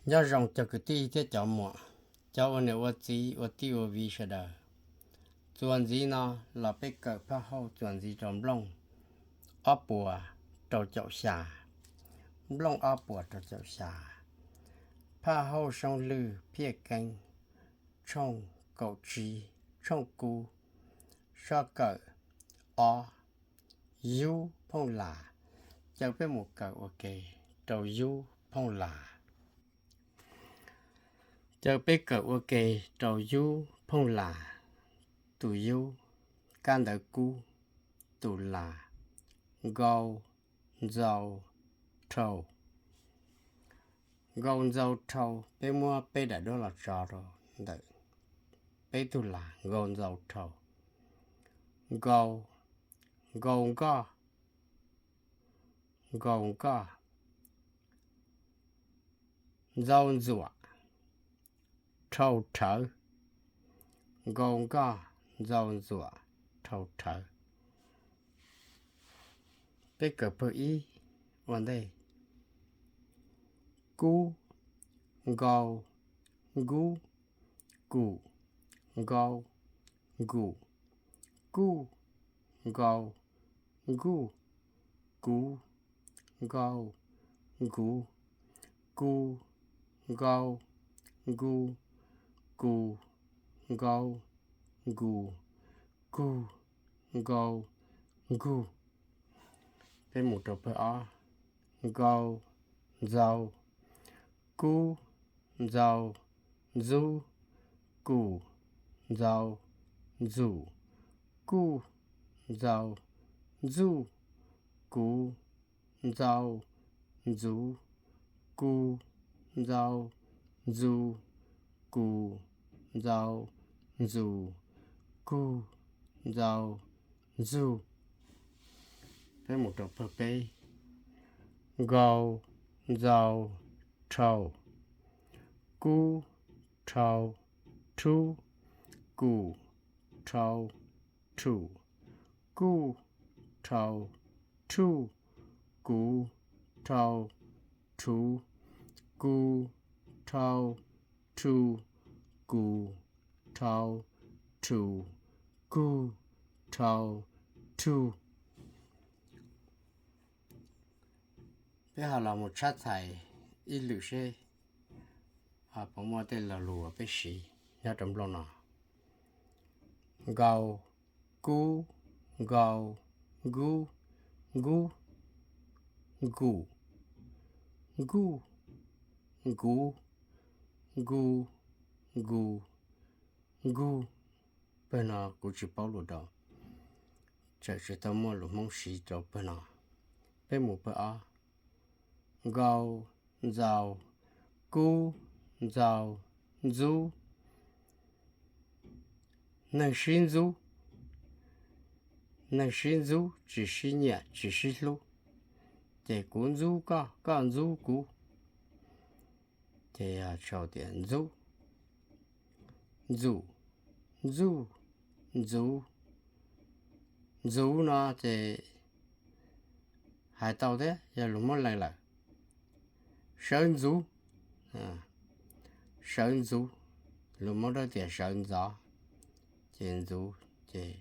Nyob zoo cov kwv tij thiab cov muam, cov ua niam ua txiv ua tij ua viv sawv daws. Txuas ntxiv no los peb kawm phaj hauj txuas ntxiv rau nplooj ob puas rau caum xya. Nplooj ob puas rau caum xya. Phaj hauj Soob Lwj Phiaj Keeb, tshooj kaum tsib, tshooj kub, sob kawm ob, yub phooj las. Caw peb mus kawm ua ke rau yub phooj las. Caw peb kawm ua ke rau yub phooj las. Tus yub, kab ntawv kub, tus las, nkau, ntxau, rhau. Nkau, ntxau, rhau, peb muab peb daim duab los tso rau ntawm peb tug las, nkau, ntxau, rhau. Nkau, nkau nkoj, nkau nkoj. Ntxau ntxuam, rhau rhawv. Nkau nkoj, ntxau ntxuam, rhau rhawv. Peb kawm pawg ib ua ntej. Kub, nkau, nkub, kum, nkau, nkum, kuj, nkau, nkuj, kuv, nkau, nkuv, ku, nkau, nku, kus, nkau, nkus, kug, nkau, nkug. Peb mus rau pawg ob. Nkau, ntxau, kub, ntxau, ntxub, kum, ntxau, ntxum, kuj, ntxau, ntxuj, kuv, ntxau, ntxuv, ku, ntxau, ntxu, kus, ntxau, ntxus, kug, ntxau, ntsug. Peb mus rau pawg peb. Nkau, ntxau, rhau, kub, rhau, rhub, kum, rhau, rhum, kuj, rhau, rhuj, kuv, rhau, rhuv, ku, rhau, rhu, kus, rhau, rhum, kug, rhau, rhug. Peb ho los mus tshab txhais ib lwm seb puas muaj tej lo lus uas peb siv nyob rau nplooj no. Nkau, kub, nkau, nkub, nkub, nkum, nkuj, nkuv, nku, nkus, nkug. Pawg no kuv tsis paub lus rau, tseem tsis tau muaj lus Hmoob siv rau pawg no. Peb mus pawg ob. Nkau, ntxau, kub, ntxau, ntxub, neeg sib ntxub. Neeg sib ntxub, tsis sib nyiam tsis sib hlub, ces kuv ntxub koj, koj ntxub kuv, ces yog sau tias ntxub. Ntxum, ntxuj, ntxuv. Ntxuv no ces hais tau thiab, yog lus Hmoob Lees lawm. Sawv ntxuv, sawv ntxuv, lus Hmoob Dawb tias sawv ntxov, ces ntxuv, ces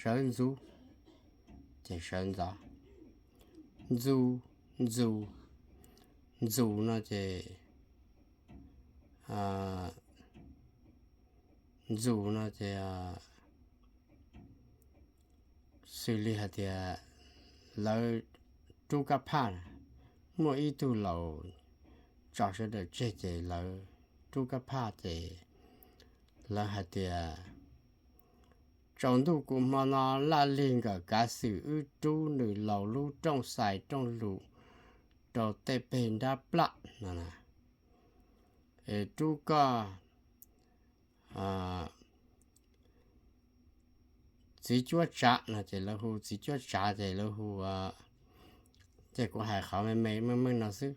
sawv ntxuv, ces sawv ntxov. Ntxu, ntxus, ntxus no ces, ntxus no ces xws li hais tias lawv rub kab phaj, muaj ib tug laus tso sawv daws tseg ces lawv rub kab phaj ces lawv hais tias, tsaus ntuj kuv hmo no laj lig nkawm kav xwm wb rub nws laus lub rooj xais rooj lus rau tej peg nrab plaj no na, es rub koj txiv cuab tsav no ces lawv hu txiv cuab tsav ces lawv hu, ces kuv hais qhov me me meej meej no xwb.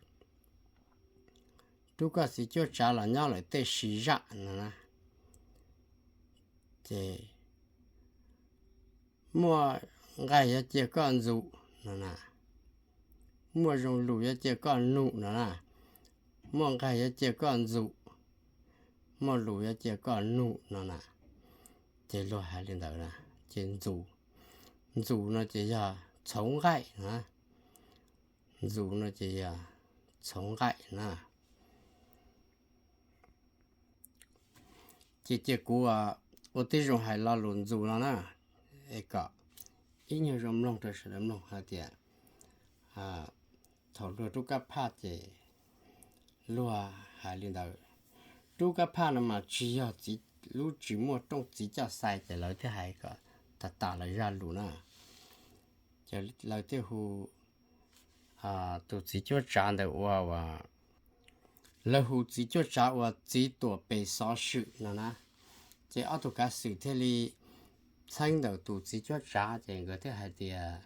Rub koj txiv cuab tsav los nyob lawm tej sis zaj no na, ces muaj nqaij yuav cia koj ntxus no na, muaj zoo lus yuav cia koj num no na, muaj nqaij yuav cia koj ntxus, muaj lus yuav cia koj nug no na. Ces luag hais li ntawd na. Ces ntxus, ntxus no ces yog txhoov nqaij na. Ntxus no ces yog txhoov nqaij na. Ces cia kuv ua tib zoo hais lo lus ntxus no na, es kom ib nyuag zoo mloog rau sawv daws mloog hais tias thaum luag rub kab phaj ces luag hais li ntawd. Rub kab phaj no mas tsis yog lub tsis muaj rooj txiv coj xais ces lawv thiaj hais kom tas tas lawv zaj lus na. Ces lawv thiaj hu tus txiv cuab tsav ntawd ua, lawv hu txiv cuab tsav ua txiv tuam pes xov swm no na. Ces ob tug kav xwm thiaj li txheeb ntawm tus txiv cuab tsav ces nkawd thiaj hais tias,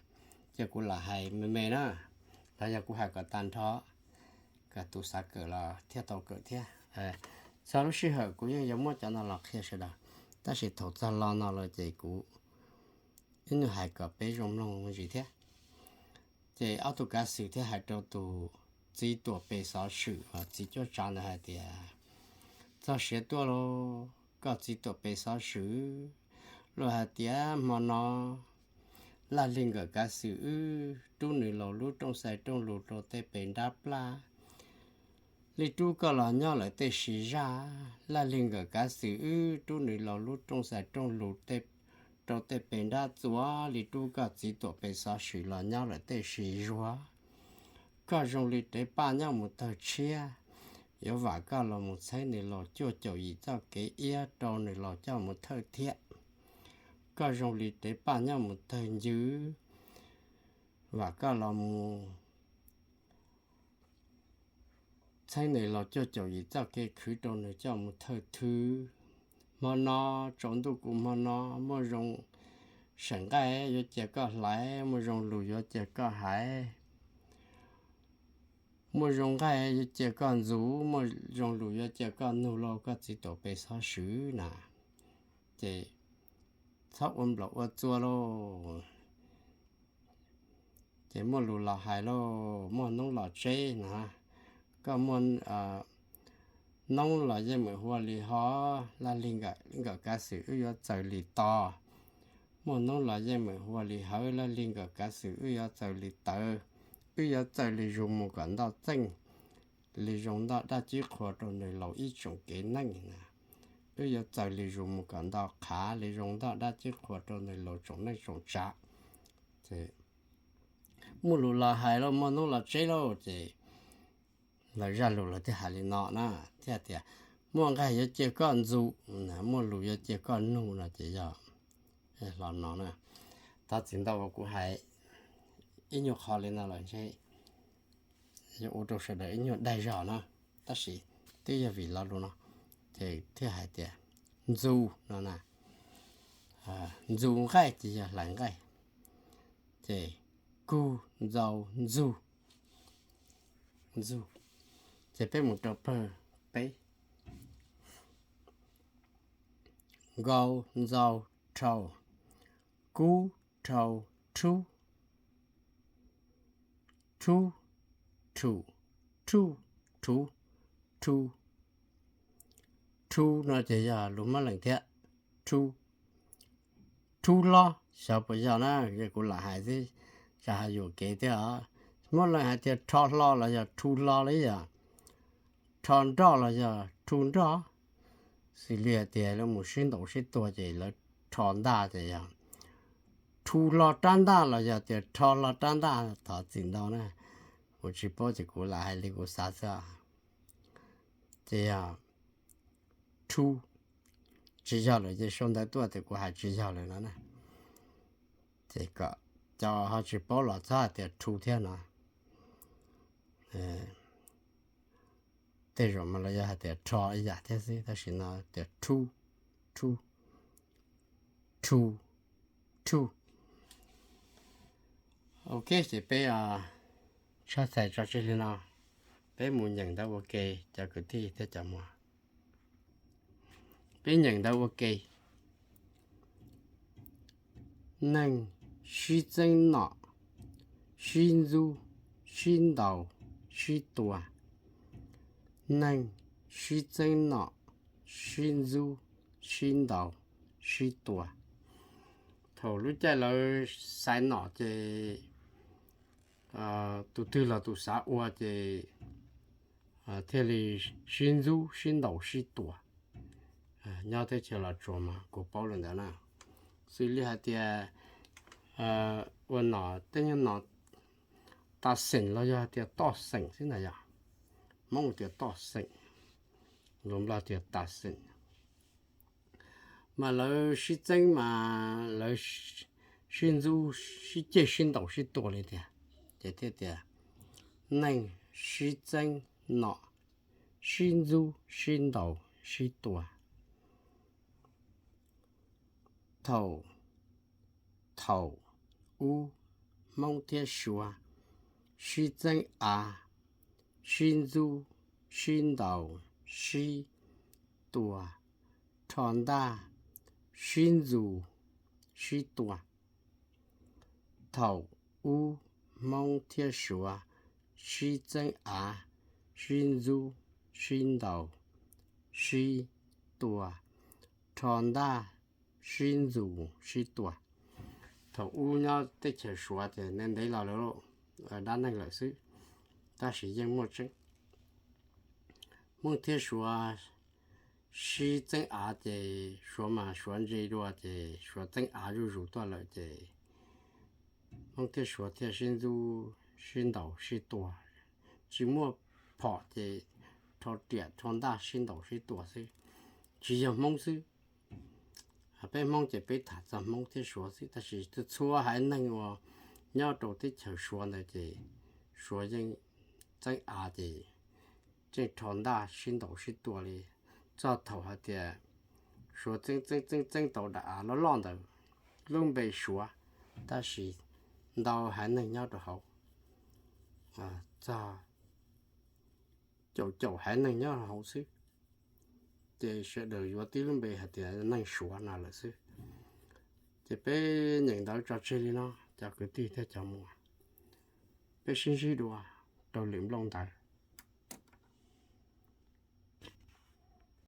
ces kuv lam hais me me na, los yog kuv hais kom tag nrho, kom tus xav kawm los thiaj tau kawm thiab. Txog lub sij hawm kuv yeej yuav muab cov no los qhia sawv daws, tab sis thaum txog lo no lawm ces kuv ib nyuag hais kom peb zoo mloog me ntsis thiab. Ces ob tug kav xwm thiaj hais rau tus txiv tuam pes xov swm uas txiv cuab tsav ntawd hais tias, txog siav tuaj lauj, koj txiv tuam pes xov swm. Luag hais tias hmo no Laj Lig nkawm kav xwm wb rub nws laus lub rooj xais rooj lus rau tej pes nrab plab. Li rub koj los nyob lawm tej si zaj, Laj Lig nkawm kav xwm wb rub nws laus lub rooj xais rooj lus rau tej pes nrab txuas li rub koj txiv tuam pes xov swm los nyob lawm tej si zuag. Koj zoo li tev paj nyob mus tawg tshiab, yuav vam koj los mus txheeb nws laus cuaj caum yim txoj kev iab rau nws laus coj mus thawj thiab. Koj zoo li tev paj nyob mus tawg ncw, vam koj los mus txheeb nws laus cuaj caum yim txoj kev khwv rau nws coj mus thawj thwv. Hmo no, tsaus ntuj kuv hmo no, muaj zoo seem nqaij yuav cia koj hlais, muaj zoo lus yuav cia koj hais, muaj zoo nqaij yuav cia koj ntxuv, muaj zoo lus yuav cia koj nug lauj, koj txiv tuam pes xov swm na. Ces txhob ua nplaum ua txua lauj. Ces muaj lus los hais lauj, muaj noob los tseb na. Koj muaj noob los yeej meem hua li hov, Laj Lig nkawm kav xwm wb yuav txaws li tos. Muaj noob los yeej meem hua li hawv, Laj Lig nkawm kav xwm wb yuav txaws li tawv. Wb yuav txaws li zus mus kom nto txeej, li zoo nto dab cib qhua rau nws laus ib tsoom kev neej na. Wb yuav txaws li zus mus kom nto qhav, li zoo nto dab cib qhua rau nws laus tsoom neej tsoom tsav. Muaj lus los hais lauj, muaj noob los tseb lauj, ces lawv zaj lus lawv thiaj hais li no na, thiaj tias, muaj nqaij yuav cia koj ntxuv, muaj lus yuav cia koj nug no ces yog hlo no na. Thov txim ntau uas kuv hais ib nyuag qho li no los ntshe yuav ua rau sawv daws ib nyuag daig zog na, tab sis twb yog vim lo lus no ces thiaj hais tias ntxus no na. Ntxus nqaij ces yog hlais nqaij, ces kug ntxau ntxug, ntxug. Ces peb mus rau pawg peb. Nkau ntxau rhau, kub rhau rhub, rhub rhum, rhuj rhuv, rhu. Rhu no ces yog lus Hmoob Leeg thiab. Rhu, rhu hlo, xyov puas yog na, kuv lam hais xwb, tsam hais yuam kev thiab os. Hmoob Leeg hais tias rho hlo los yog rhu hlo li yog, rho nroj los yog rhu nroj. Xws li hais tias lawv mus sib ntaus sib tua ces lawv rho ntaj ces yog rhu hlo rab ntaj los yog tias rho hlo rab ntaj, thov txim ntau na. Kuv tsis paub ces kuv lam hais li kuv xav xwb. Ces yog rhu, tsis yog lawm ces sau ntawv tuaj tias kuv hais tsis yog lawm no na. Ces kom cov ho tsis paub los txhob hais tias rhu thiab no. Tej zaum mas los yog hais tias rho ib yam thiab xwb, tab sis no tias rhu, rhu, rhu, rhu. Ok, ces peb tshaj txhais tso tseg li no, peb mus nyeem ntawv ua ke cov kwv tij thiab cov muam. Peb nyeem ntawv ua ke. Neeg sib txeeb nom, sib ntxub, sib ntaus, sib tua. neeg sib txeeb nom, sib ntxub, sib ntaus, sib tua. Thaum lub caij lawv xaiv nom ces tus twg los tus xav ua ces thiaj li sib ntxub sib ntaus sib tua. Nyob teb chaws Los Tsuas mas kuv paub li ntawd na. Xws li hais tias ua nom tej nyuag nom tas xeem los yog hais tias toj xeem xwb na yog, Hmoob tias toj xeem, luag Nplog tias tas xeem, mas lawv sib txeeb mas lawv sib ntxub sib ceg sib ntaus sib tua li tiag. Ces thiaj tias neeg sib txeeb nom, sib ntxub sib ntaus sib tua. Thaum, thaum ub Hmoob thiab Suav sib txeeb av, sib ntxub, sib ntaus, sib tua, rho ntaj, sib ntxus, sib tua. Thaum ub Hmoob thiab Suav sib txeeb av, sib ntxub, sib ntaus, sib tua, rho ntaj, sib ntxus, sib tua. Thaum ub nyob teb chaws Suav ces ntev ntev los lawm, dab neeg lawm xwb, tab sis yeej muaj tseeb. Hmoob thiab Suav sib txeeb av ces Suav mas Suav ntse dua ces Suav txeeb av zuj zus tuaj lawm ces Hmoob thiab Suav thiaj sib ntxub sib ntaus sib tua, tsis muaj phom ces rho riam rho ntaj sib ntaus sib tua xwb. Tsis yog Hmoob xwb, peb Hmoob ces peb tham txog Hmoob thiab Suav xwb, tab sis txhua haiv neeg uas nyob rau teb chaws Suav ntawd ces Suav yeej txeeb av ces tseem rho ntaj sib ntaus sib tua li. Txog thaum hais tias Suav txeeb txeeb txeeb txeeb tau daim av loj loj ntawd, lub npe Suav, tab sis ntau haiv neeg nyob rau hauv, txog caum caum haiv neeg nyob rau hauv xwb, ces sawv daws yuav tib lub npe hais tias neeg Suav no lawm xwb. Ces peb nyeem ntawv tso tseg li no, cov kwv tij thiab cov muam, peb sib ntsib dua rau lwm nplooj ntawv.